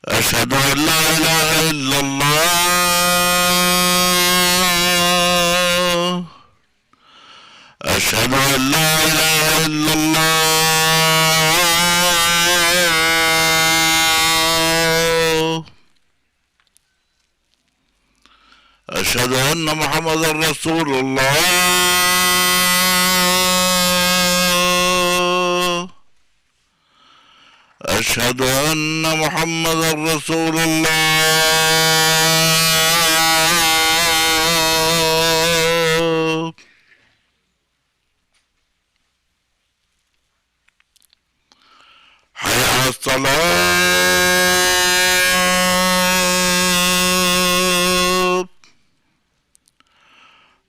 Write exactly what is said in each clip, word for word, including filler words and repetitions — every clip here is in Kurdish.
أشهد أن لا إله إلا الله. أشهد أن لا إله إلا الله. أشهد أن محمدا رسول الله. أشهد أن محمدا رسول الله. حي على الصلاة.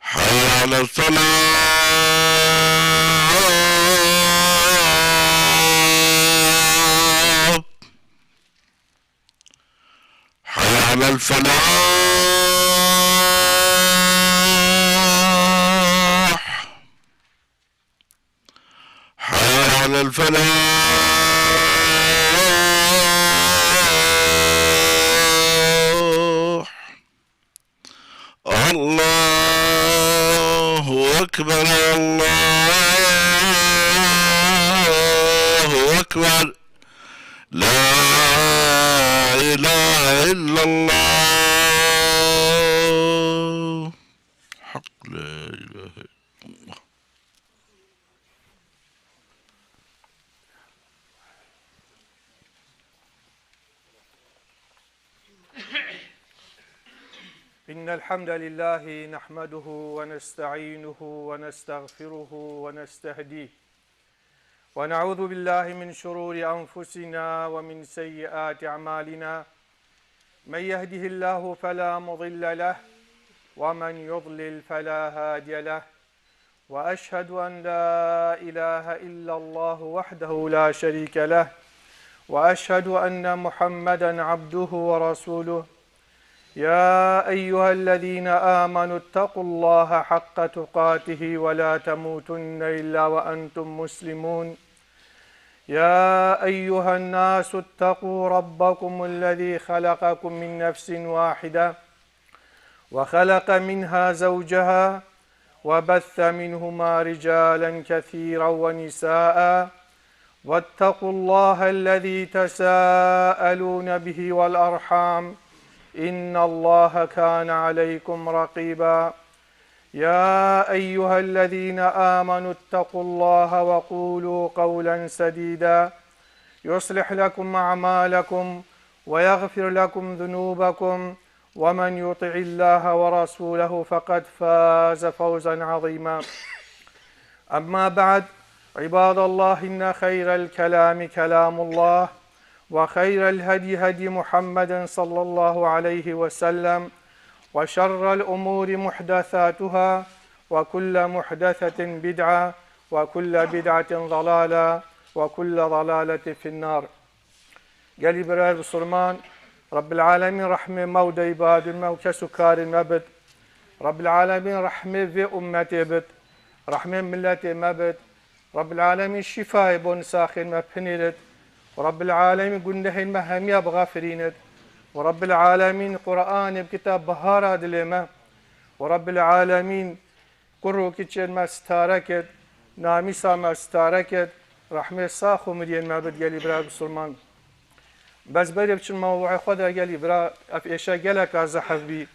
حي على الصلاة. حي على الفلاح. حي على الفلاح. الله أكبر، الله أكبر. لا إله إلا الله. حق لا إله إلا الله. إن الحمد لله نحمده ونستعينه ونستغفره ونستهديه، ونعوذ بالله من شرور أنفسنا ومن سيئات أعمالنا. من يهده الله فلا مضل له، ومن يضلل فلا هادي له، وأشهد أن لا إله إلا الله وحده لا شريك له، وأشهد أن محمدا عبده ورسوله. يا أيها الذين آمنوا اتقوا الله حق تقاته ولا تموتن إلا وأنتم مسلمون. يا أيها الناس اتقوا ربكم الذي خلقكم من نفس واحدة وخلق منها زوجها وبث منهما رجالا كثيرا ونساء، واتقوا الله الذي تساءلون به والأرحام، إن الله كان عليكم رقيبا. يا أيها الذين آمنوا اتقوا الله وقولوا قولا سديدا، يصلح لكم أعمالكم ويغفر لكم ذنوبكم، ومن يطع الله ورسوله فقد فاز فوزا عظيما. أما بعد، عباد الله، إن خير الكلام كلام الله، وخير الهدي هدي محمد صلى الله عليه وسلم، وشر الأمور محدثاتها، وكل محدثة بدعة، وكل بدعة ضلالة، وكل ضلالة في النار. Gelî birayê bisilman, Rabbil Alemîn rehmê me û deyba din me û kes û karên me bid. Rabbil Alemîn rehmê vê ummetê bid. Rehmê milletê me bid. Rabbil Alemîn şîfayê bo nisaxên me pinêrit. Û Rabbil Alemîn gunehên me hemiya bixafirînit. Û Rabbil Alemîn Qur'anê bikita bihara dilê me. Û Rabbil Alemîn kur û kiçên me stare kit, namîsa me stare kit, rehmê sax û miriyên me bid gelî bira bisilman. Bes berê biçin mewduê xwe de gelî bira, ev êşe geleka zehf bî.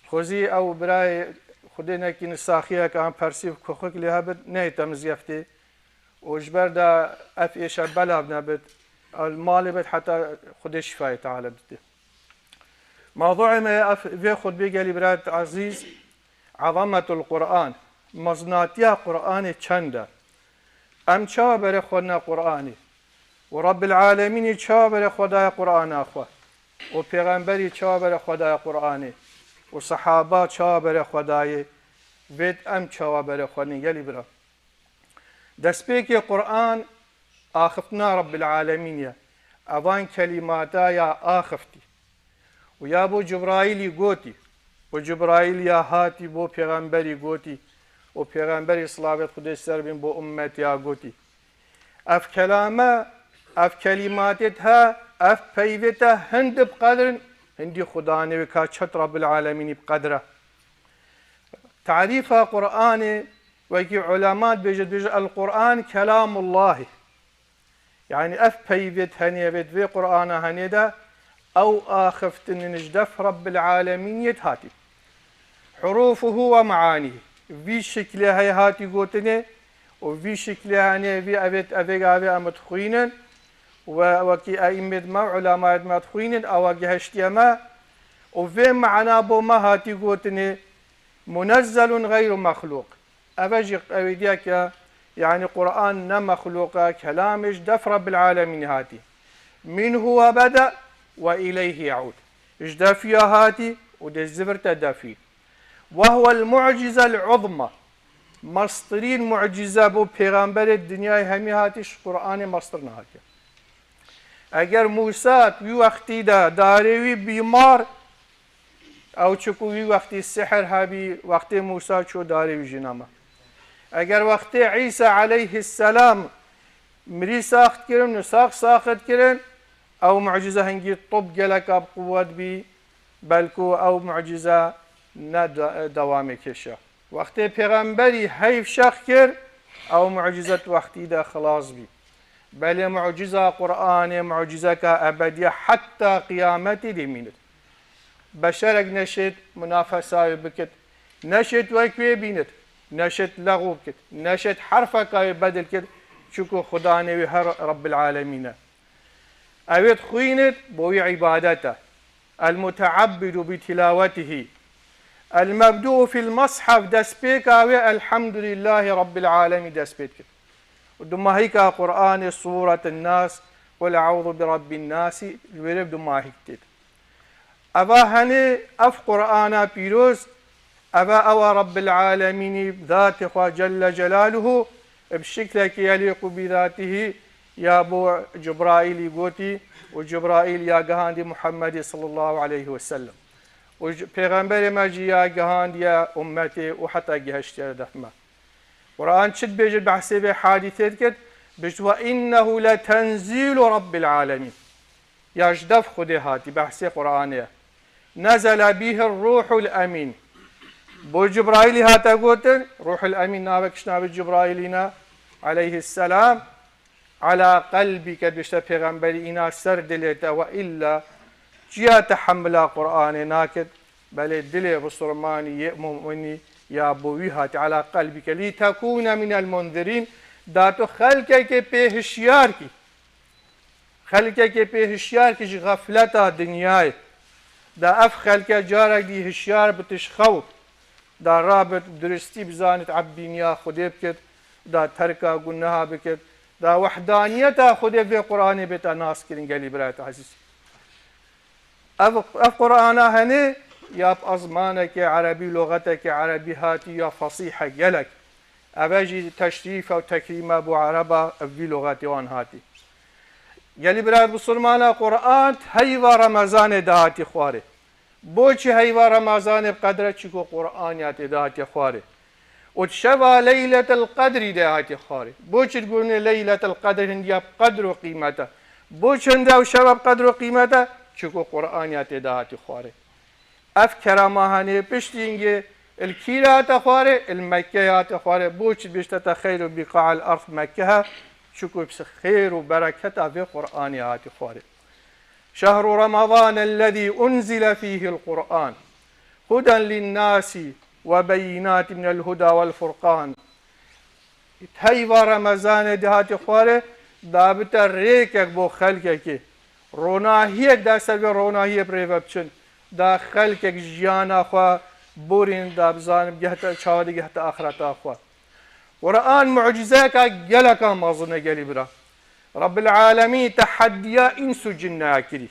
Xwezî ew birayê Xwedê nekî nisaxiyek an persîv kuxik lê hebit, neyte mizgeftê. Û ji ber de ev êşe belav nebit, el malê bit heta Xwedê şîfayê teala bidê. Mewduê me ev vê xutbê gelî birayet ezîz, Ezametul Qur'an, mezinatiya Qur'anê çend e? Em çawa berê xwe ne Qur'anê? Û Rabbil Alemînê çawa berê xwe daye Qur'ana xwe? Û Pêxemberî çawa berê xwe daye Qur'anê? Û sehaba çawa berê xwe dayê? Vêt em çawa berê xwe ne gelî bira? Destpêkê Qur'an axiftina Rabbil Alemîn ye. Evan kelîmata ya axiftî. Û ya bo Cibraîlî gotî. Û Cibraîl ya hatî bo Pêxemberî gotî. Û Pêxemberî silavêt Xwedê ser bin bo ummet ya gotî. Ev kelame, ev kelîmatêt he Ev peyvê te hindî bi qedr in, hindî Xudanê wê ka çet Rabbil Alemînî bi qedr e. Tarîfa Qur'anê, wekî ulema dibêje, dibêje, El Qur'an kelamullahî. Yani ev peyvê di henê, vê, vê Qur'ana henê de, ew axiftin ji def Rabbil Alemîniyê hatî. Hurufuhu ve maanîhi. Vî şiklê heye hatî gotinê û vî şiklê henê, vî evêt, evê gavê em dixwînin. Ve wekî eîmêd me, ulemayêd me dixwînin, ewa gihiştiye me. Û vê mana bo me hatî gotinê, munezzelun gayru mexlûq. Eve jî qewîdiyek e, yani Qur'an ne mexlûq e, kelamê ji def Rabbil Alemîn hatî. Minhu ve beda ve ileyhi yaud. Ji defiya hatî û dê zivirte defî. Ve huvel mu'cizel uzma. Mestirîn mu'cize bo pêxemberê dinyayê hemî hatî ji Qur'anê mestir nehatiye. Eger Musa wî wextî de darê wî bîmar, ew çiku wî wextî sihir hebî, wextê Musa çû darê wî jî nema. Eger wextê Îsa aleyhisselam mirî saxt kirin, nusaq saxit kirin, ew mucize hingî tib geleka bi quwet bî, belku ew mucize ne de-, dewamê kêşe. Wextê pêxemberî heyv şex kir, ew mucize di wextî de xilas bî. Belê muciza Qur'anê mucizeka ebediye heta qiyametî dê mînit. Beşerek neşêt munafesa wê bikit, neşêt wek wê bînit, neşêt lexû bikit, neşêt herfeka wê bedil kit, çiku Xudanê wê her Rabbil Alemîn e. Ew ê dixwînit, bo wî îbadet e. El muteabbidu bi tilawetihî. El mebdu'u fil mashef, destpêka wê Elhamdulillahî Rabbil Alemîn dest pê dikit. Û dumahîka Qur'anê Sûretin Nas, Qul eûzu bi Rabbin Nasî, ji wê re dumahîk têt. Eva henê ev Qur'ana pîroz, eva ewa Rabbil Alemînî, zatê xwe Celle Celaluhu, bi şiklekî yelîqu bi zatihî ya bo Cibraîlî gotî û Cibraîl ya gihandî Muhammedî sallallahu aleyhi ve sellem. Û ji-, Pêxemberê me jî ya gihandiye ummetê û heta gihiştiye def me. Qur'an çi dibêje, behsê vê hadîsê dikit, bişt ve innehu le tenzîlu Rabbil Alemîn. Ya ji def Xwedê hatî, behsê Qur'anê ye. Nezele bîhi ruhul emîn. Bo Cibraîlî hate gotin, Ruhul Emîn navek ji navê Cibraîlî ne, aleyhisselam, ala qelbîke, bişte pêxemberî îna ser dilê te, ve illa çiya te hemila Qur'anê nakit, belê dilê bisurmanî yê mu'minî ya bo wî hatî, ala qelbîke, lî tekûne minel munzirîn, da tu xelkekê pê hişyar kî. Xelkekê pê hişyar kî ji xefleta dinyayê. Da ev xelke carek dî hişyar bit ji xew. Da rabit duristî bizanit ebdîniya Xwedê bikit. Da terka guneha bikit. Da wehdaniyeta Xwedê vê Qur'anê bête nas kirin gelî birayet ezîz. Ev, ev Qur'ana henê ya bi ezmanekê erebî, loxetekê erebî hatî ya fesîhe gelek. Eve jî teşrîf û tekrîme bo ereba ev vî loxetê wan hatî. Gelî bira bisurmana Qur'an heyva Remezanê de hatî xwarê. Boçî heyva Remezanê bi qedre çiko Qur'an ya tê de hatî xwarê. Û şeva Leyletel Qedrî de hatî xwarê. Boçî digurîne Leyletel Qedr hindiya bi qedr û qîmete. Boçi hindiya ew şeva bi qedr û qîmete? Çiko Qur'an ya tê de hatî xwarê. Ev kerama hanê piştî hingê il kî re hate xwarê, il Mekke hate xwarê. Boçî biştete xeyr û biqa'il ard Mekke he? Çiku xêr û bereketa vê Qur'anê hatî xwarê. Şehru Remezan ellezî unzile fîhil Qur'an. Huden linnâsî ve beyînâtin minel huda vel furqan. Heyva Remezanê de hatî xwarê, da bite rêkek bo xelkekê. Ronahiyek da ser vê ronahiyê bi rê ve biçin. Da xelkek jiyana xwe borîn, da bizanin gehte çawa de gehte axireta xwe. Qur'an mucizeyeka geleka mezin e gelî bira. Rabbil Alemîn teheddiya îns û cinneya kirî.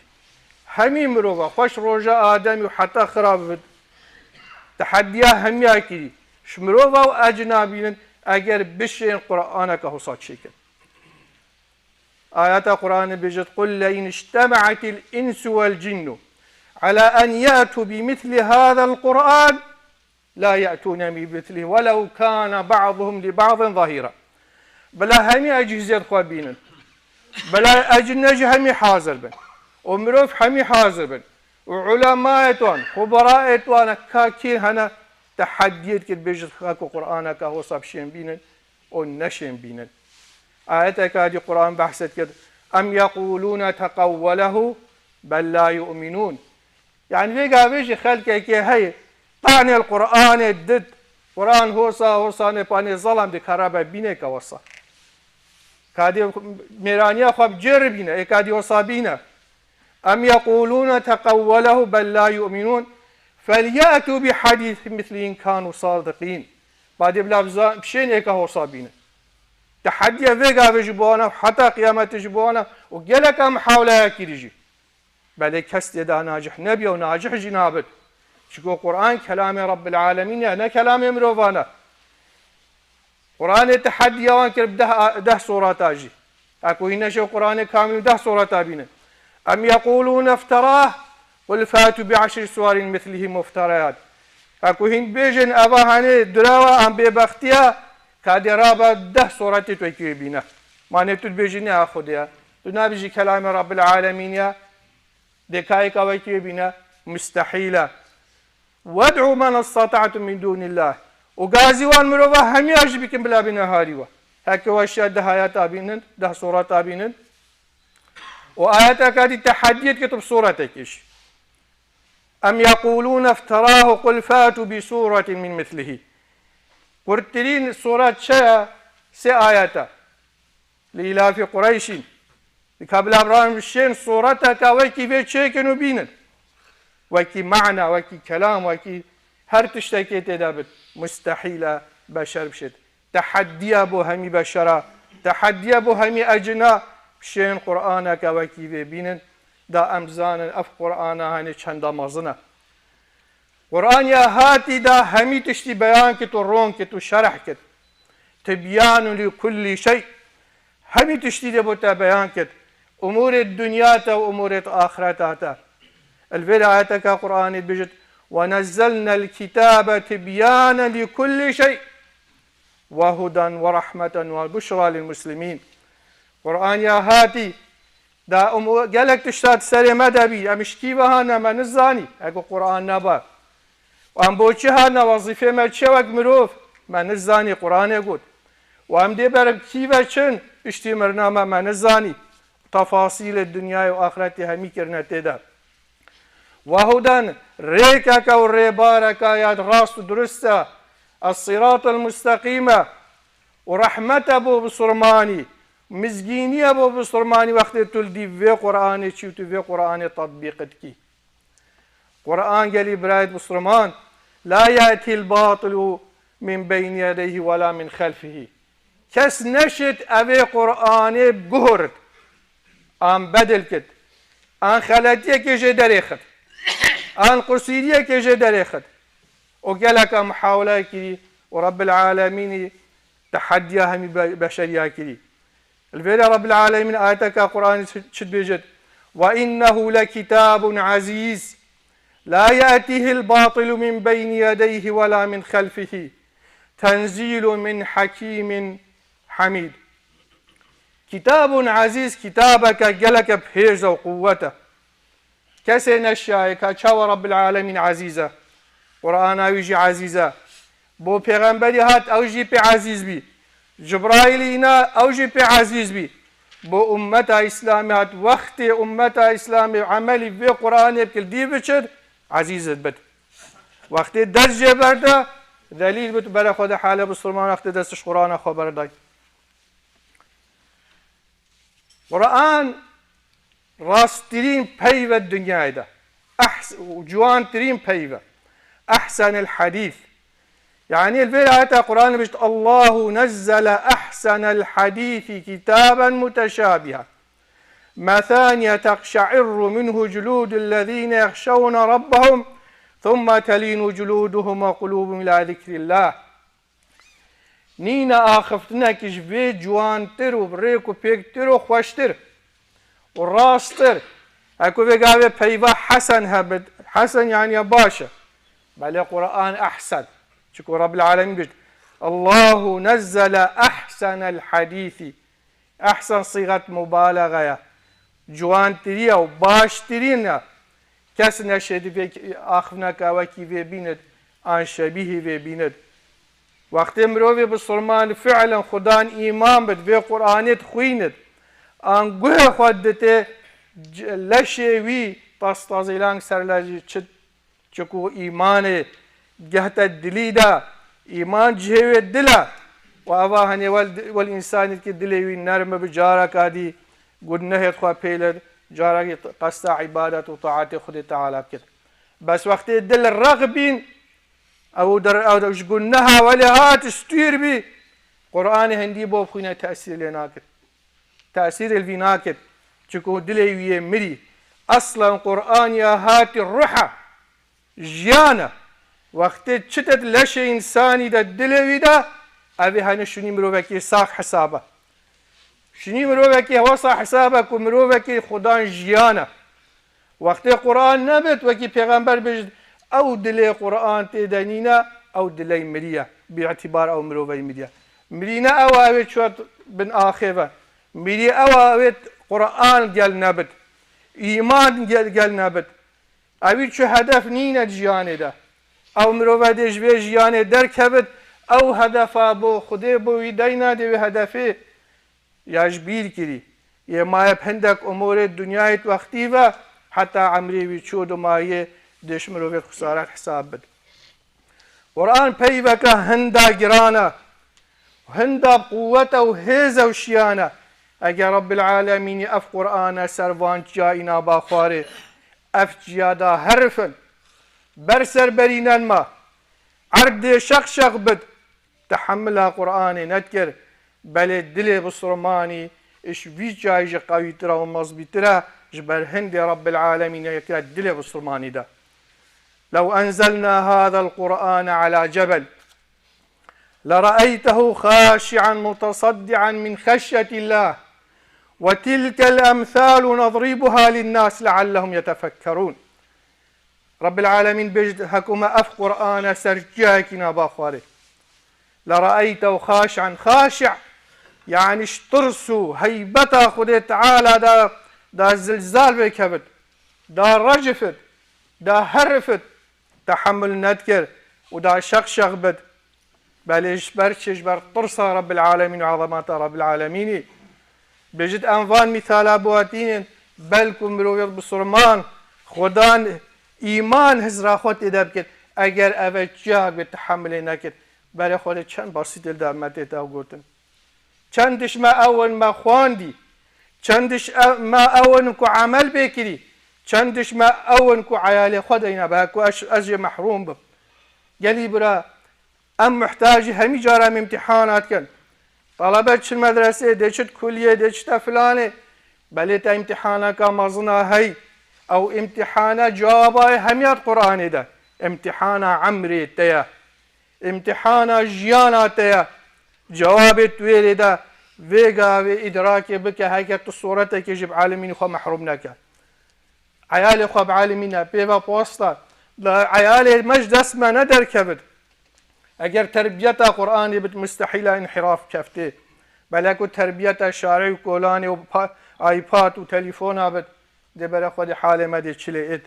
Hemî mirova xweş roja Ademî û heta xira bibit. Teheddiya hemiya kirî. Ji mirova û ecina bînin, eger bişên Qur'aneke hosa çêkin. Ayeta Qur'anê bêjit, "Qul le in ictemaetil insu vel cinnu ala en ye'tu bi misli hadal Qur'an la ye'tune bi mislihi welev kana ba'duhum li ba'din zahira." Bila hemî eciziyet xwe bînin. Bila ecinne jî hemî hazir bin. û mirov hemî hazir bin. Û ulemayê wan, xuberaê wan, ka kî hene, teheddiyê dikir, bêjit, xelko Qur'aneke hosa bişên bînin û neşên bînin. Ayeteke dî Qur'an behset kir, "Em yequlûne teqewwelehu bel la yu'minûn." Yani vê gavê jî xelkekê heye, tanê li Qur'anê dit, Qur'an hosa, hosa nê panê zalam dikarabe bîne ke wesa. Kadê mêraniya xwe bi cêr bîne, ê kadî wesa bîne. Em yequlûne teqewwelehu bel la yu'minûn. Felyatû bi hadîs mislî in kânû sadiqîn. Badê bila biza-, bişên êka hosa bîne. Tehediya vê gavê ji bo wana, heta qiyametê ji bo wana û gelek em hewlaya kirî jî. Belê kes tê de nacih nebiya û nacih jî nabit. Çiko Qur'an kelamê Rabbil Alemîn e, ne kelamê mirovan e. Qur'anê tehediya wan kir bi deh a-, deh surata jî. Heko hîn neşe Qur'anê kamîl deh surata bînin. Em yequlûne ifterah, qul fatu bi eşri suwarin mislihî muftereyat. Heko hîn bêjin eva hanê direwa an bêbextiya, kadê raba deh suretê tu wekî wê bîne. Manê tu dibêjî ne a Xwedê ye. Tu nabêjî kelamê Rabbil Alemîn ye. Dê kayeka wekî wê bîne, mustehîl e. Wed'û men istata'tum min dûnillah. Û gazî wan mirova hemiya jî bikin bila bîne harî we. Heke we şiya deh ayeta bînin, deh sureta bînin. Û ayeteke dî tehediyê dikit bi suretekê jî. Em yequlûne ifterahu qul fatu bi suretin min mislihî. Kurtirîn suret çi ye? Sê ayet e. Li îlafî Qureyşîn. Dika bila biran şên sureteke wekî vê çêkin û bînin. Wekî mana, wekî kelam, wekî her tiştekê tê de bit. Mustehîl e beşer bişêt. Teheddiya bo hemî beşera, teheddiya bo hemî ecina, bişên Qur'aneke wekî vê bînin. Da em zanin ev Qur'ana hanê çenda mezin e. Qur'an ya hatî da hemî tiştî beyan kit û ron kit û şerh kit. Tibyanun li kullî şey. Hemî tiştî de bo te beyan kit. Umûrê dinya te û umûrê axireta te. Li vê ayeteke Qur'anê dibêjit, "Ve nezzelnel kitabe tibyanen li kullî şey ve huden ve rahmeten ve buşra lil muslimîn." Qur'an ya hatî, da em gelek tişta di serê me de bî, em ji kî ve hane me nizanî, ego Qur'an neba. Û em bo çi hane, wezîfê me çi ye wek mirov, me nizanî, Qur'anê got. Û em dê ber bi kî ve çin, piştî mirina me, me nizanî. Tefasîlê dinyayê û axretê hemî kirine tê de. Ve huden, rêkeke û rêbareke ya rast û durist e, es-siratel musteqîm e, û rehmet e bo bisurmanî, mizgînî ye bo bisurmanî wextê tu li dîv vê Qur'anê çî û tu vê Qur'anê tetbîq dikî. Qur'an gelî birayet bisurman, la ya'tihil batilu min beynî yedeyhi ve la min xelfihî. Kes neşit evê Qur'anê biguhorit, an bedil kit, an xeletiyekê jê derêxit, an qusîriyekê jê derêxit. Û geleka muhawelaya kirî û Rabbil Alemînî teheddiya hemî be-, beşeriya kirî. Li vêrê Rabbil Alemîn ayeteka Qur'anê çi, çi dibêjit? Ve innehu le kitabun azîz. La ya'tihil batilu min beynî yedeyhi ve la min xelfihî. Tenzîlun min hakîmin hamîd. Kitabun azîz, kitabeke geleke bi hêz e û quwwet e. Kesê neşiyayê ka çawa Rabbil Alemîn ezîz e. Qur'ana wî jî ezîz e. Bo pêxemberî hat, ew jî pê ezîz bî. Cibraîlî îna, ew jî pê ezîz bî. Bo ummeta Îslamî hat, wextê ummeta Îslamî emelî vê Qur'anê bikir, dî biçir, ezîz dibit. Wextê dest jê berde, zelîl bit, bere xwe de hale bisilman wextê dest ji Qur'ana xwe berdayî. Qur'an rasttirîn peyv e dinyayê de. Ehs-, û ciwantirîn peyv e. Ehsenel hadîs. Yani li vê ayeta Qur'anê bişt, "Allahu nezzele ehsenel hadîsi kitaben muteşabiha. Mesaniye teqşe'irru minhu culudul lezîne yehşewne rabbahum, thumme telînu culuduhum ve qulûbuhum ila zikrillah." Nîne axiftinekî ji vê ciwantir û rêk û pêktir û xweştir û rasttir. Heko vê gavê peyva hesen hebit. Hesen yani ya baş e. Belê Qur'an ehsen. Çiko Rabbil Alemîn bişt, "Allahu nezzele ehsenel hadîsi." Ehsen sîxet mubalaxa ye. ciwantirî ye û baştirîn e. Kes neşêdî vê axivneka wekî vê bînit, an şebîhî vê bînit. Wextê mirovê bisilman fiilen xudan îman bid, vê Quranê dixwînit, an guhê xwe dite, c-, leşê wî tastazîlan ser lejî çi, çiku îmanê gehte dilî de, îman cihê wê dil e. Û eva henê wel, wel însanî ki dilê wî nerm bi, careka dî gunehê xwe pêlid, carekî qesta îbadet û taetê Xwedê Teala bikir. Bes wextê dil rex bîn, ew der, ew ji guneha welê hat stûr bî, Qur'anê hindî bo bixwîne tesîr lê nakir. Tesîr li vî nakir. Çiku dilê wî yê mirî. Aslan Qur'an ya hatî ruh e. Jiyan e. Wextê çitet leşê însanî de dilê wî de, ev ê hene şûnî mirovekî sax hesab e. Şûnî mirovekî hewa sax hesab e ku mirovekî xudan jiyan e. Wextê Quran nebit, wekî pêxember bêjit, ew dilê Quran tê de nîne, ew diley miriye. Bi îtîbar ew mirovey miriye. Mirîne ew a wê çû bin axê ve. Mirî ew a wê Quran gel nebit. Îman gel, gel nebit. Ewî çi hedef nîne di jiyanê de. Ew mirove dê ji vê jiyanê derkevit, ew hedefa bo Xwedê bo wî deyna dê wê hedefê ya ji bîr kirî. Yê maye bi hindek umurê dinyayê di wextî ve heta emrê wî çû di mayê dê ji mirovê xesaret hesab bid. Quran peyveke hinda giran e. Hinda quwet e û hêz e û şiyan e. Eger Rabbil Alemînî ev Qur'ane ser van çiya îna baxwarê, ev çiya da herifin, ber ser berînen ma, erd dê şeq şeq bid, tehemila Qur'anê nedikir, belê dilê bisurmanî iş vî çiyayî ji qewîtir e û mezbîtir e, ji ber hindê Rabbil Alemînê yekire dilê bisurmanî de. لو أنزلنا هذا القرآن على جبل لرأيته خاشعا متصدعا من خشية الله وتلك الأمثال نضربها للناس لعلهم يتفكرون. Rabbil Alemîn bêjit, hekû me ev Qur'ane ser ciyayekî naba xwarê. لرأيته خاشعا، خاشع، yani ji tirs û heybeta Xwedê Teala da, da zilzal vêkevit, da recifit, da herifit, tehemul nedikir û da şeq şeq bit. Belê ji ber çi? Ji ber tirsa Rabbil Alemîn û ezemeta Rabbil Alemînî. Bêjit em van mîsala biwatînin, belku mirovê bisurman, Xudan îman hizra xwe tê de bikit. Eger ev e çiyak bê tehemilê nekit, berê xwe de çend basîtê li dermetê te gotin. Çendiş me ew in me xwandî. Çendiş ev, me ew in ku emel bê kirî. Çendiş me ew in ku eyalê xwe deyne be, ku ez, ez jê mehrûm bim. Gelî bira, em muhtacî hemî cara em îmtîhana dikin. Talebe çi medresê, dê çi kuliyê, dê çi te filanê. Belê te îmtîhaneka mezina hey. Ew îmtîhana cewaba ye hemiya di Qur'anê de. Îmtîhana emrê te ye. Îmtîhana jiyana te ye. Cewabê tu wê lê de vê gavê îdrakê bike, heke tu sûretekê ji bi alimînî xwe mehrûm neke. Eyalê xwe bi alimîne pê ve posta. La eyalê me ji dest me ne derkevit. Eger terbiyeta Qur'anê bit, mustehîla înhiraf keftê. Belê ku terbiyeta şarê û kolanê û pa-, iPad û telefona bit, dê bere xwe dê halê me dê çilê êt.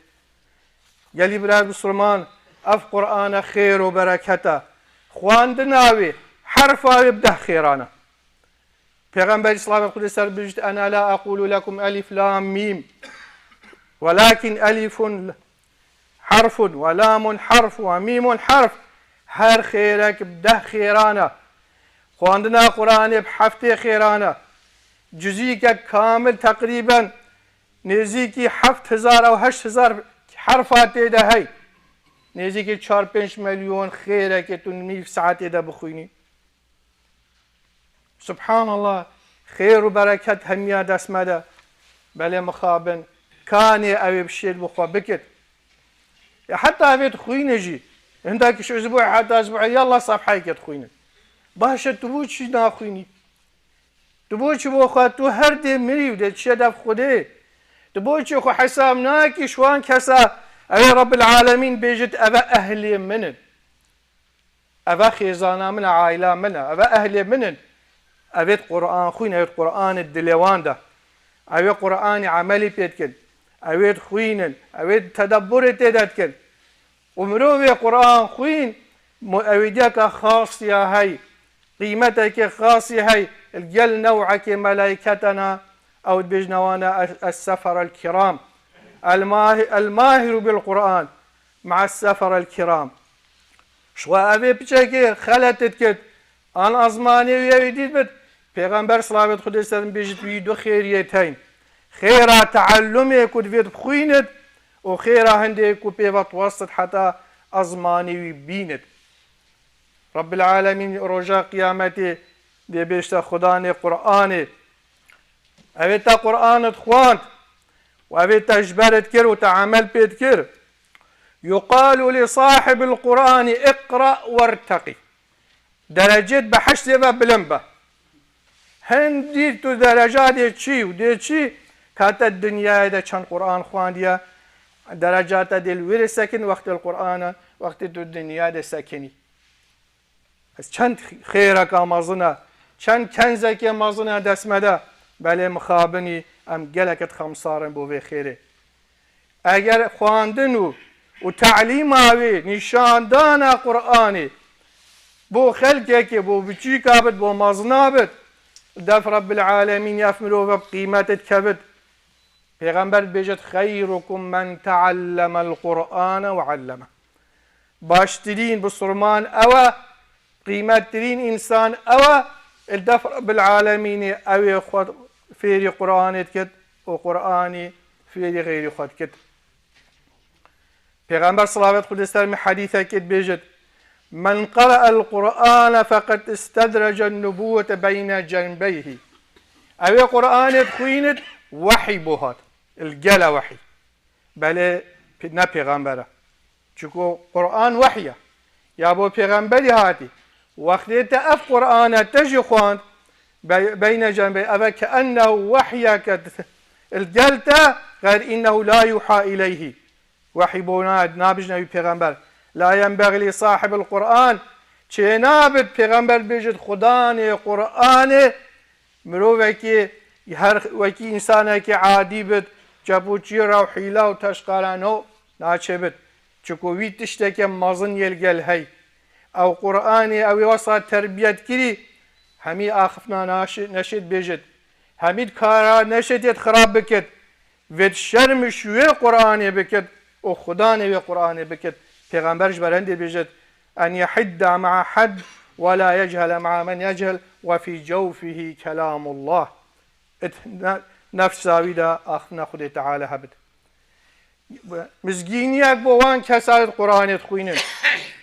Gelî birayê bisilman, ev Qur'ane xêr û bereket e. Xwendina wê, herfa wê bi deh xêran e. Pêxemberî, silavet Xwedê ser bêjit, "Ena la aqulu lekum elif lam mîm, welakin elifun harfun ve lamun harf ve mîmun harf." Her xêrek bi deh xêran e. Xwendina Qur'anê bi heftê xêran e. Cuzîkek kamil teqrîben nêzîkî heft hezar ew heşt hezar herfa tê de hey. Nêzîkî çar pênc milyon xêrekê tu nîv saetê de bixwînî. Subhanallah, xêr û bereket hemiya dest me de. Belê mixabin, kanê ew ê bi şêr bi xwe bikit. Ya heta evê dixwîne jî, hindek ji usbû heta usbû yallah safhayekê dixwînin. Baş e, tu bo çi naxwînî? Tu bo çi bo xwe, tu her dê mirî û dê çiye dev Xwedê? Tu bo çi xwe hesab nakî ji wan kesa, ew ê Rabbil Alemîn bêjit, eve ehlê min in. Eve xêzana min e, aîla min e, eve ehlê min in. Evêt Qur'an xwîn, evêt Qur'anê dilê wan de. Ew ê Qur'anê emelî pê dikin. Ew ê dixwînin. Ew ê tedebburê tê de dikin. Û mirovê Qur'an xwîn, mu-, ewîdiyeke xas ya hey, qîmeteke xas ya hey, li gel new'ekê melayketena, ew dibêjne wana es-, es-sefara el-kiram. El-mahi-, el-mahiru bil-Qur'an, ma'es-sefara el-kiram. Şwa evê piçekê xelet dikit, an azmanê wî ewî dît bit, Pêxember silavêt Xwedê ser bêjit wî du xêriyê teyn. Xêra teellumê ku divêt bixwînit û xêra hindê ku pê ve twestit heta ezmanî wî bînit. Rabbil Alemîn roja qiyametê dê bêjte Xudanê Qur'anê. Evê te Qur'anit xwand û evê te ji berit kir û te emel pê dikir. Yuqalu li sahibil Qur'anî iqra werteqî. Derecêt behiştê ve bilind be. Hindî tu dereca dê çî û dê çî ka te dinyayê de çend Qur'an xwandiye, dereca te dê li wê rê sekin wextê li Qur'ana, wextê tu dinyayê de sekinî. Ez çend xêreka mezin e, çend kenzekê mezin e dest me de, belê mixabinî em gelek dixemsarin bo vê xêrê. Eger xwendin û, û telîma wê, nîşandana Qur'anê, bo xelkekê, bo biçûka bit, bo mezina bit, def Rebbil Alemîn ya ev mirove bi qîmet dikevit. Pêxember dibêjit, "Xeyrukum men teallemel Qur'ane ve alleme." Baştirîn bisurman ew e, qîmettirîn însan ew e, li def Rebbil Alemînê ew ê xwe fêrî Qur'anê dikit û Qur'anî fêrî xeyrî xwe dikit. Pêxember silavet Xwedê ser min hedîsekê dibêjit, "Men qere'el Qur'ane feqed istedrecen nubuwete beyne cenbeyhî." Ew ê Qur'anê dixwînit, wehî bo hat. Li gele wehî. Belê pê-, ne pêxember e. Çunku Qur'an wehy e. Ya bo pêxemberî hatî. Wextê te ev Qur'ane te jî xwend, be-, beyne cenbey, eve ke ennehu wehyeke li gel te, xeyr innehu la yuha ileyhî. Wehy bo na-, nabijne wî pêxember. La yenbexî li sahibil Qur'an, çênabit pêxember bêjit Xudanê Qur'anê, mirovekî her wekî însanekî adî bit, çepûçî re û hîla û teşqalano naçêbit. Çunku wî tişteke mezin yê li gel hey. Ew Qur'anê ew ê wesa terbiyet kirî, hemî axifna naşê-, neşêt bêjit. Hemî kara neşêt yêt xirab bikit. Vêt şerm ji wê Qur'anê bikit û Xudanê wê Qur'anê bikit. Pêxember ji ber hindê bêjit, "En yehidda ma'a hadd ve la yechele ma'a men yechel ve fî cewfihî kelamullah." It ne-, nefsa wî de axiftina Xwedê Teala hebit. Mizgîniyek bo wan kesa ê Qur'anê dixwînin.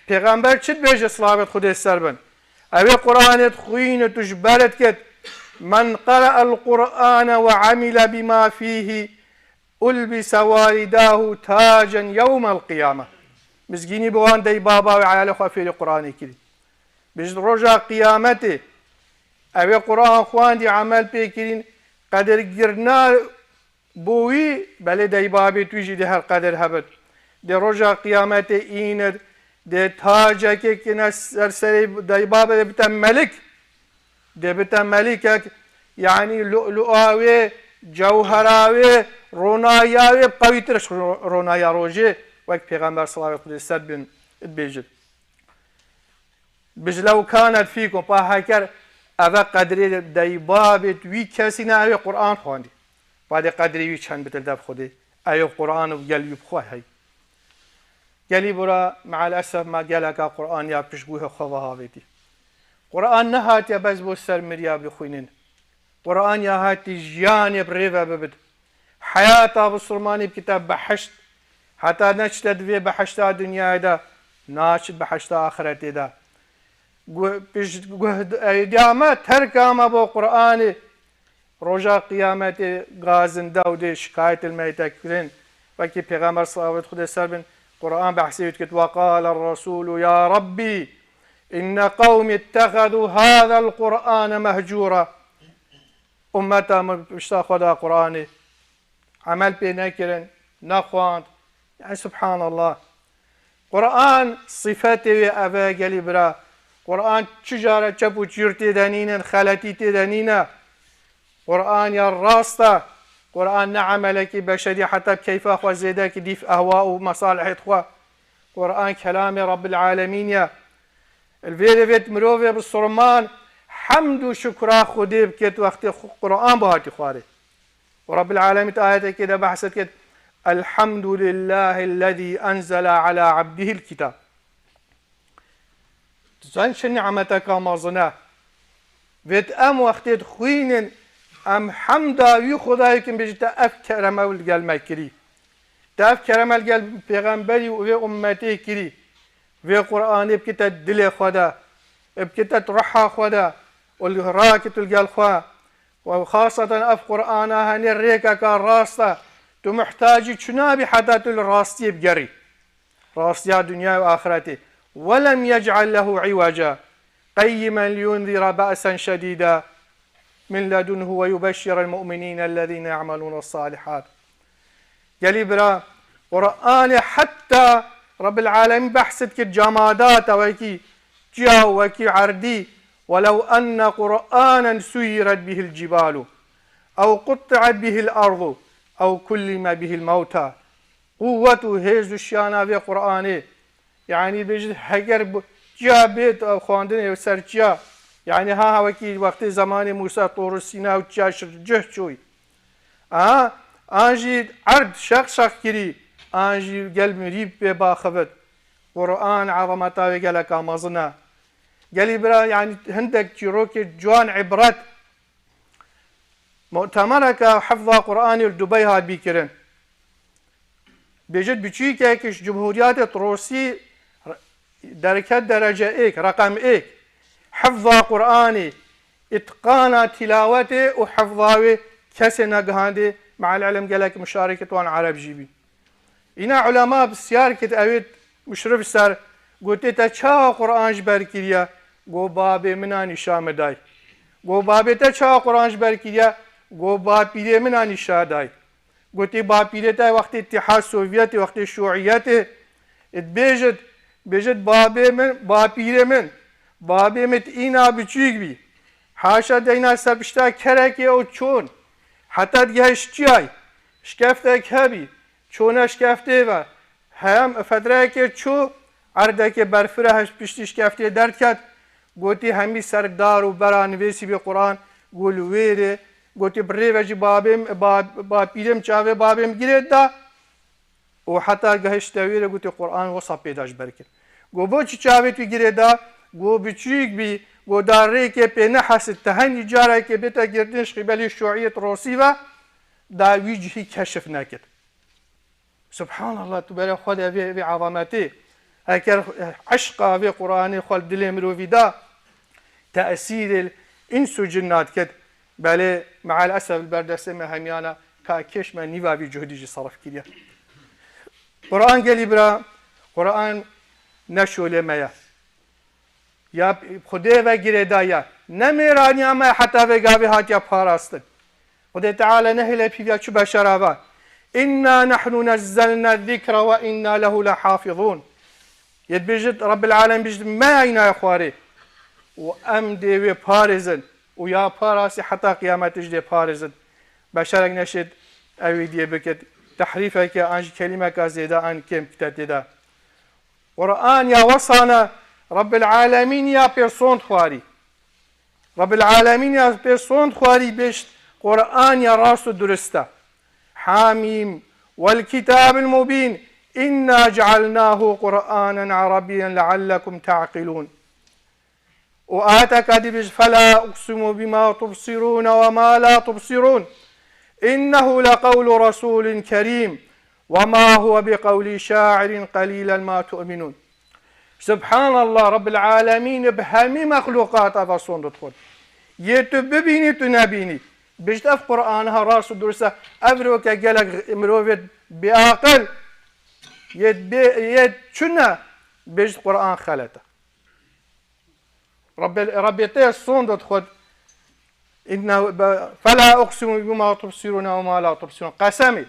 Pêxember çi dibêje, silavet Xwedê ser bin? Ew ê Qur'anê dixwîn û tu ji ber dikit. "Men qere'el Qur'ane ve amile bima fîhî ulbise walidahu tacen yewmel qiyame." Mizgînî bi wan dey baba wê eyalê xwe fêrî Qur'anê kirî. Bijt roja qiyametê, ew ê Qur'an xwendî, emel pê kirîn, qedirgirina bo wî, belê dey babê tu jî dê her qedir hebit. Dê roja qiyametê înir, dê tacekê kine ser serê dey babê dê bite melik. Dê bite melikek, yanî lu'lu'a wê, cewhera wê, ronahiya wê qewîtir ji ro-, ronahiya rojê, wek Pêxember silavet Xwedê ser bin dibêjit. Bij lew kanet fîkum, pa heker eve qedrê dey babê wî kesî ne, ew ê Qur'an xwendî. Pa dê qedrê wî çend bit li dev Xwedê. Ew ê Qur'an û gel wî bi xwe hey. Gelî bira, me'el esef, me geleka Qur'an ya piştguhê xwe ve havêtî. Qur'an nehatiye bes bo ser miriya bixwînin. Qur'an ya hatî jiyanê bi rê ve bibit. Heyata bisurmanî bikite behişt. Heta neçite di vê behişta dinyayê de, naçit behişta axiretê de. Gu-, pişt guh-, eydiya me, terka me bo Qur'anê. Roja qiyametê gazinde û dê şikayet li me yê te kirin. Wekî Pêxember silavet Xwedê ser bin, Qur'an behsê wî dikit, "Ve qale Resûlû ya Rabbî, inne qewmî ittexedû hâzel Qur'ane mehcûra." Ummeta min pişta xwe da Qur'anê. Emel pê nekirin, nexwand. Yani subhanallah. Qur'an sifetê wê ev e gelî bira. Qur'an çi care çep û çîr tê de nînin, xeletî tê de nîne. Qur'an ya rast e. Quran ne emelekî beşerî heta bi keyfa xwe zêde ki dîf ehwa û mesalihêt xwe. Quran kelamê Rabbil Alemîn ye. Li vê rê vêt mirovê bisurman hemd û şukra Xwedê bikêt wextê xwe Quran bihatî xwarê. Û Rabbil Alemîn di ayetekê de behset kêt, Elhamdulillahillezî enzela ala abdihil kitab. Dizayn çi nimeteka mezin e. Vêt em wextê dixwînin, em hemda wî Xwedayê kin bêjî te ev kereme li gel me kirî. Te ev kereme li gel pêxemberî û vê ummetê kirî. Vê Qur'anê bikite dilê xwe de, bikite ruha xwe de û li rakit li gel xwe. Û xaseten ev Qur'ana henê rêkeka rast e. Tu muhtacî çi nabî heta tu li rastiyê bigerî. Rastiya dinya û axiretê. Ve lem yec'al lehu iweca. Qeyyimen liyunzira ba'sen şedîda min ledunhu ve yubeşşirel mu'minîne ellezîne ya'melûnes salihât. Gelî bira, Qur'anê hetta Rabbil Alemîn behs dikir camadata wekî çiya, wekî erdî. Welew enne Qur'anen suyiret bihil cibalu ew qutti'et bihil ardu ew kullime bihil mewta. Quwwet û hêz û şiyana vê Qur'anê. Yanî bêjin heger bu-, çiya bêt ev xwendinê ev ser çiya. Yanî ha ha wekî wextê zemanê Mûsa Torû Sîna û çiya şir cih çûyî. A, an jî erd şeq şeq kirî, an jî gel mirî pê baxivit. Qur'an ezameta wê geleka mezin e. Gelî bira, yanî hindek çîrokê ciwan îbret. Mu'temereke hifza Qur'anê li Dubey hat bîkirin. Bêjit biçûkek ji Cumhuriyetê Rûsî derket derece êk, reqem êk. Hifza Qur'anê, îtqana tilawetê û hifza wê kesê negihandê, me'el ilm gelek muşarekê wan Ereb jî bî. Îna ulema pisyar kir, ewê muşrif ser, gotê, te çawa Qur'an ji ber kiriye? Go, babê min a nîşa min day. Go, babê te çawa Qur'an ji ber kiriye? Go, bapîrê min a nîşa day. Gotê, bapîrê te wextê Îtîhad Sovyetê, wextê Şûiyetê, dibêjit, bêjit, babê min, bapîrê min, babê min îna biçûk bî. Haşa deyna ser pişta kerekê û çûn. Heta digehişt çiyay. Şkeftek hebî. Çûne şkeftê ve. Hem fetreyekê çû, erdekê berfire heş piştî şkeftê derdiket. Gotî hemî ser dar û bera nivêsî bî Quran, go li wê rê. Gotî bi rê ve jî babêm, ba-, bapîrêm çavê babêm girê da. Û heta gehişte wê rê, gotî Quran wisa pê de ji ber kir. Go bo çi çavê tu girê da? Go biçûk bî, go da rêkê pê nehesit, te henî carekê bête girtin ji qîbelî şûiyê Rûsî ve, da wî cihî keşif nekir. Subhanallah, tu bere xwe de vê, vê ezametê. Eger eşqa vê Qur'anê xwe li dilê mirovî da, tesîrê li îns û cinnat ket. Belê, me'el esef li ber destê me hemiyana ka kêş me nîva vî cuhdî jî serf kiriye. Qur'an gelî bira, Qur'an ne şolê me ye. Ya Xwedê ve girêdayî ya. Ne mêraniya me heta vê gavê hatiye parastin. Xwedê Teala nehêle pîviya çi beşera ve. Înna nehnu nezzelne zikre ve înna lehu lehafizûn. Yê dibêjit, Rabbil Alem bêjit, me ya îna xwarê. Û em dê wê parêzin. Û ya parasî heta qiyametê jî dê parêzin. Beşerek neşêt ew êdiyê bikit. Tehrîfeke an jî kelîmeka zêde an kêm kite tê de. Qur'an ya wesane, Rabbil Alemîn ya pê sond xwarî. Rabbil Alemîn ya pê sond xwarî bêjt, Qur'an ya rast û durist e. Hamîm, wel kitabil mubîn, inna cealnahu Qur'anen Arabiyyen leallekum ta'qilûn. Û ayeteka dî bêjt, fela uqsimu bima tubsirûne ve ma la tubsirûn. Innehu leqewlu resûlin kerîm. Ve ma huve bi qewlî şa'irin qelîlen ma tu'minûn. Subhanallah, Rabbil Alemîn bi hemî mexlûqat eva sond dixwin. Yê tu bibînî, tu nebînî. Bêjit ev Qur'an ha rast û durist e. Ev roke gelek mirovê bêaqil, yê bê-, yê çune, bêjit Qur'an xelet e. Rabbê, Rabbê te sond dixwit. Inne, be-, fela uqsimu bima tubsirûne ve ma la tubsirûn. Qesemê.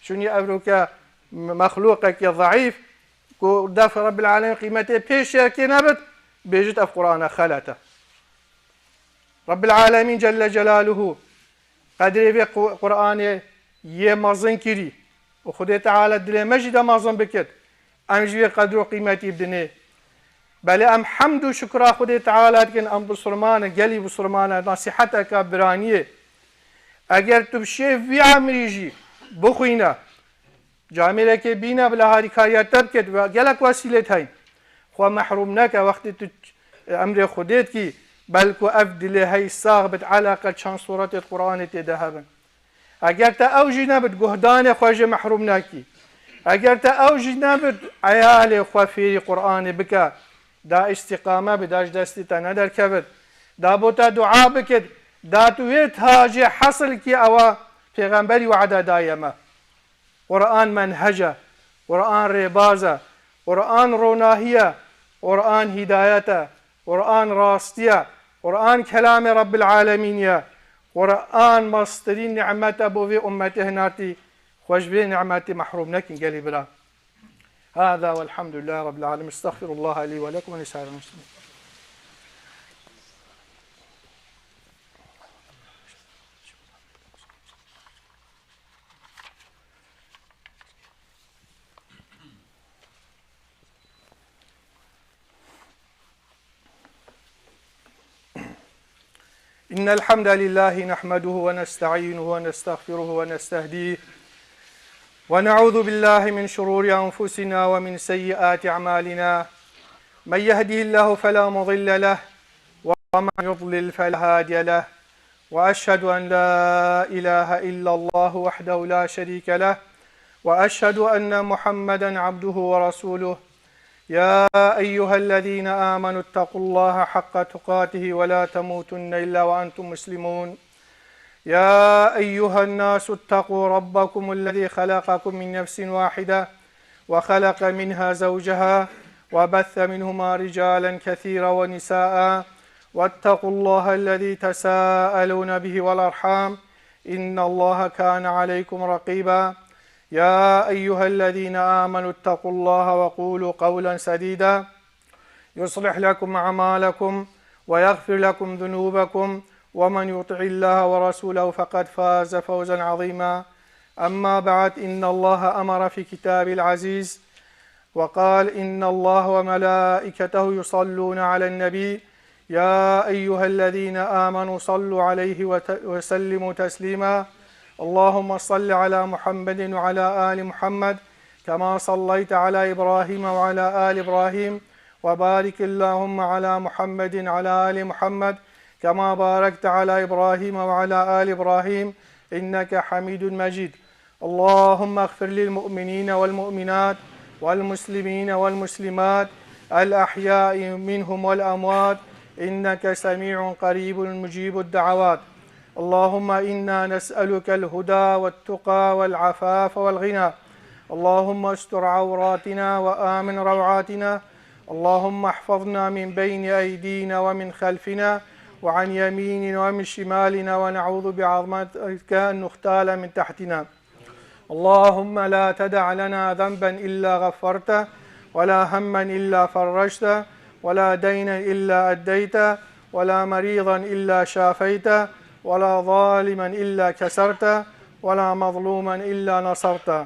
Çunî evroke mexlûqekî zeîf, ku def Rabbil Alemîn qîmetê pêşiyekê nebit, bêjit ev Qur'ana xelet e. Rabbil Alemîn Celle Celaluhu qedrê vê Qu-, Qur'anê yê mezin kirî û Xwedê Teala dilê me jî de mezin bikit. Em ji vê qedr û qîmetî bidinê. Belê em hemd û şukra Xwedê Teala dikin, em bisurman in, gelî bisurman e, nasîheteke biraniyê. Eger tu bi şêv vî emrî jî bixwîne, camêrekê bîne bila harîkariya te bikit, ve gelek wesîlêt heyn. Xwe mehrûm neke, wextê tu emrê Xwedê dikî, belku ev dilê hey sax bit, eleqel çend suretê Qur'anê tê de hebin. Eger te ew jî nebit, guhdanê xwe jê mehrûm nakî. Eger te ew jî nebit, eyalê xwe fêrî Qur'anê bike, da îstîqame bit, da ji destê te nederkevit, da bo te dua bikit, da tu wê tacê hesil kî, ewa Pêxemberî wade daye me. Qur'an menhec e, Qur'an rêbaz e, Qur'an ronahî ye, Qur'an hîdayet e, Qur'an rastî ye, Qur'an kelamê Rebbil Alemîn ye, Qur'an mestirîn nîmet e bo vê ummetê hinartî, xwe ji vê nîmetê mehrûm nekin gelî bira. Hada welhamdulillah Rebbil Alemin. Estağfirullah li ve lekum ve lisâiril muslimin. إن الحمد لله نحمده ونستعينه ونستغفره ونستهديه، ونعوذ بالله من شرور أنفسنا ومن سيئات أعمالنا. من يهده الله فلا مضل له، ومن يضلل فلا هادي له. وأشهد أن لا إله إلا الله وحده لا شريك له، وأشهد أن محمدا عبده ورسوله. يا أيها الذين آمنوا اتقوا الله حق تقاته ولا تموتن إلا وأنتم مسلمون. يا أيها الناس اتقوا ربكم الذي خلقكم من نفس واحدة وخلق منها زوجها وبث منهما رجالا كثيرا ونساء واتقوا الله الذي تساءلون به والأرحام إن الله كان عليكم رقيبا. يا أيها الذين آمنوا اتقوا الله وقولوا قولا سديدا يصلح لكم أعمالكم ويغفر لكم ذنوبكم ومن يطع الله ورسوله فقد فاز فوزا عظيما. أما بعد، إن الله أمر في كتابه العزيز وقال: إن الله وملائكته يصلون على النبي، يا أيها الذين آمنوا صلوا عليه وت-، وسلموا تسليما. اللهم صل على محمد وعلى آل محمد كما صليت على إبراهيم وعلى آل إبراهيم، وبارك اللهم على محمد وعلى آل محمد كما باركت على إبراهيم وعلى آل إبراهيم إنك حميد مجيد. اللهم اغفر للمؤمنين والمؤمنات والمسلمين والمسلمات الأحياء منهم والأموات إنك سميع قريب مجيب الدعوات. اللهم إنا نسألك الهدى والتقى والعفاف والغنى. اللهم استر عوراتنا وآمن روعاتنا. اللهم احفظنا من بين أيدينا ومن خلفنا وعن يميننا ومن شمالنا، ونعوذ بعظمتك أن نغتال من تحتنا. اللهم لا تدع لنا ذنبا إلا غفرته، ولا هما إلا فرجته، ولا دينا إلا أديته، ولا مريضا إلا شافيته، ولا ظالما إلا كسرته، ولا مظلوما إلا نصرته.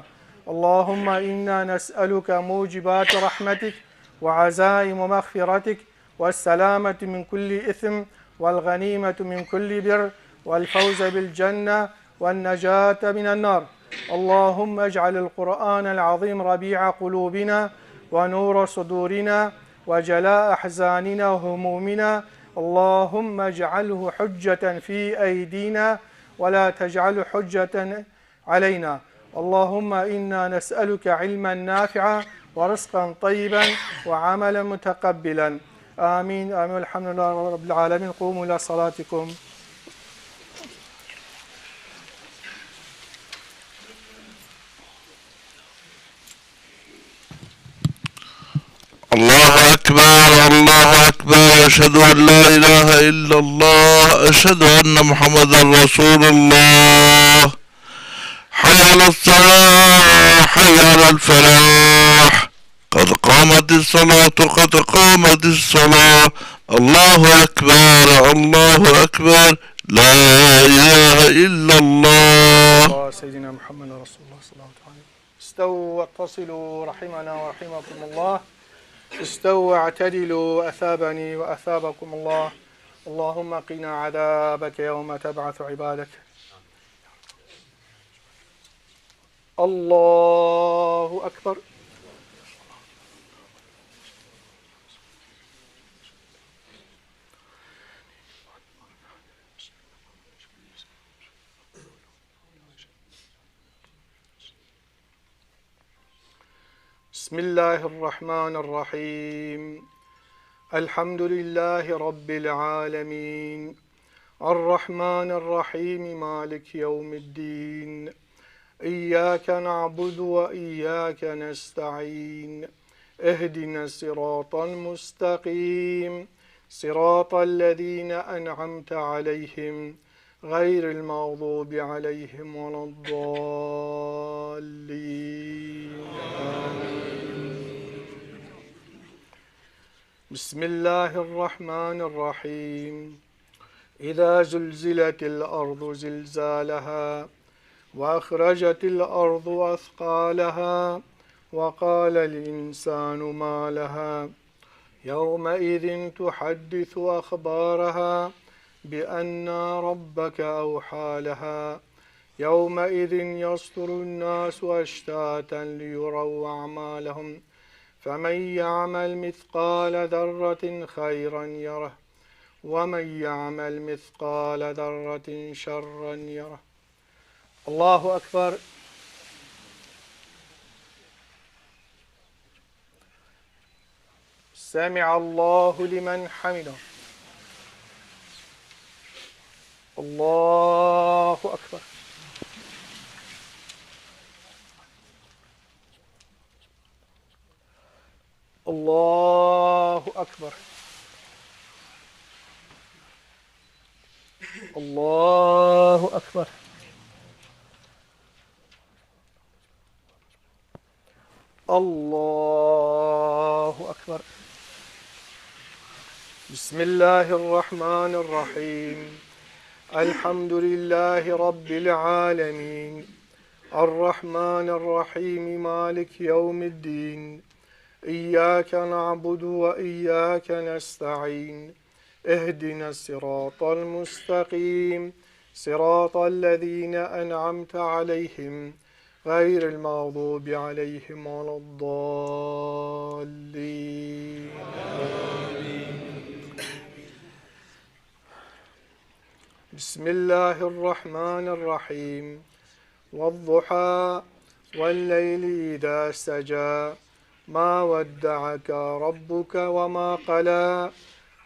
اللهم إنا نسألك موجبات رحمتك وعزائم مغفرتك والسلامة من كل إثم والغنيمة من كل بر والفوز بالجنة والنجاة من النار. اللهم اجعل القرآن العظيم ربيع قلوبنا ونور صدورنا وجلاء أحزاننا وهمومنا. اللهم اجعله حجة في أيدينا ولا تجعله حجة علينا. اللهم إنا نسألك علما نافعا ورزقا طيبا وعملا متقبلا. آمين، آمين. والحمد لله رب العالمين. قوموا إلى صلاتكم. الله أكبر، الله أكبر، أشهد أن لا إله إلا الله، أشهد أن محمدا رسول الله. حي على الصلاة، حي على الفلاح، قد قامت الصلاة، قد قامت الصلاة. الله أكبر، الله أكبر، لا إله إلا الله. الله سيدنا محمد رسول الله صلى الله عليه وسلم. استووا واتصلوا رحمنا ورحمكم الله. استووا واعتدلوا أثابني وأثابكم الله. اللهم قنا عذابك يوم تبعث عبادك. الله أكبر. بسم الله الرحمن الرحيم. الحمد لله رب العالمين. الرحمن الرحيم. مالك يوم الدين. إياك نعبد وإياك نستعين. اهدنا الصراط المستقيم. صراط الذين أنعمت عليهم غير المغضوب عليهم ولا الضالين. آمين. بسم الله الرحمن الرحيم. إذا زلزلت الأرض زلزالها وأخرجت الأرض أثقالها وقال الإنسان ما لها يومئذ تحدث أخبارها بأن ربك أوحى لها يومئذ يصدر الناس أشتاتا ليروا أعمالهم فمن يعمل مثقال ذرة خيرا يره ومن يعمل مثقال ذرة شرا يره. الله أكبر. سمع الله لمن حمده. الله أكبر. الله أكبر. الله أكبر. الله أكبر. بسم الله الرحمن الرحيم. الحمد لله رب العالمين. الرحمن الرحيم. مالك يوم الدين. إياك نعبد وإياك نستعين. اهدنا الصراط المستقيم. صراط الذين أنعمت عليهم غير المغضوب عليهم ولا الضالين. بسم الله الرحمن الرحيم. والضحى والليل إذا سجى. ما ودعك ربك وما قلى.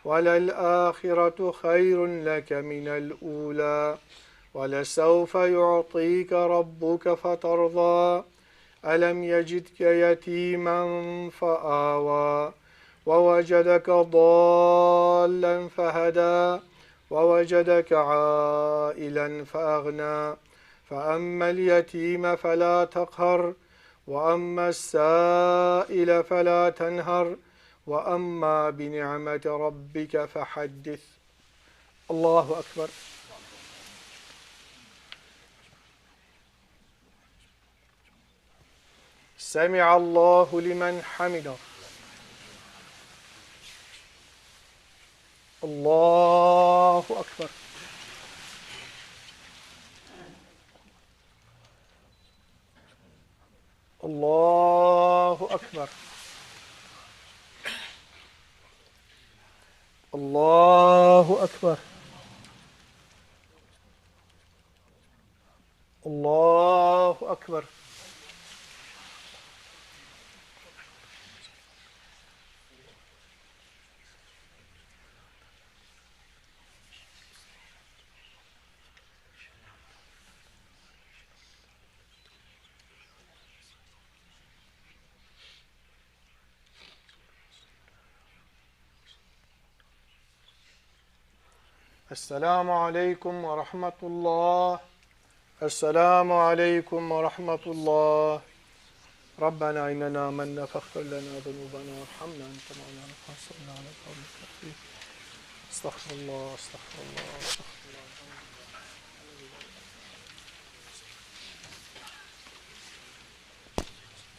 وللآخرة خير لك من الأولى. ولسوف يعطيك ربك فترضى. ألم يجدك يتيما فآوى. ووجدك ضالا فهدى. ووجدك عائلا فأغنى. فأما اليتيم فلا تقهر. وأما السائل فلا تنهر. وأما بنعمة ربك فحدث. الله أكبر. سمع الله لمن حمده. الله أكبر. الله أكبر. الله أكبر. الله أكبر. السلام عليكم ورحمة الله. السلام عليكم ورحمة الله. ربنا إننا آمنا فاغفر لنا ذنوبنا وارحمنا أنت مولانا فانصرنا على القوم الكافرين. Estağfurullah, estağfurullah, estağfurullah.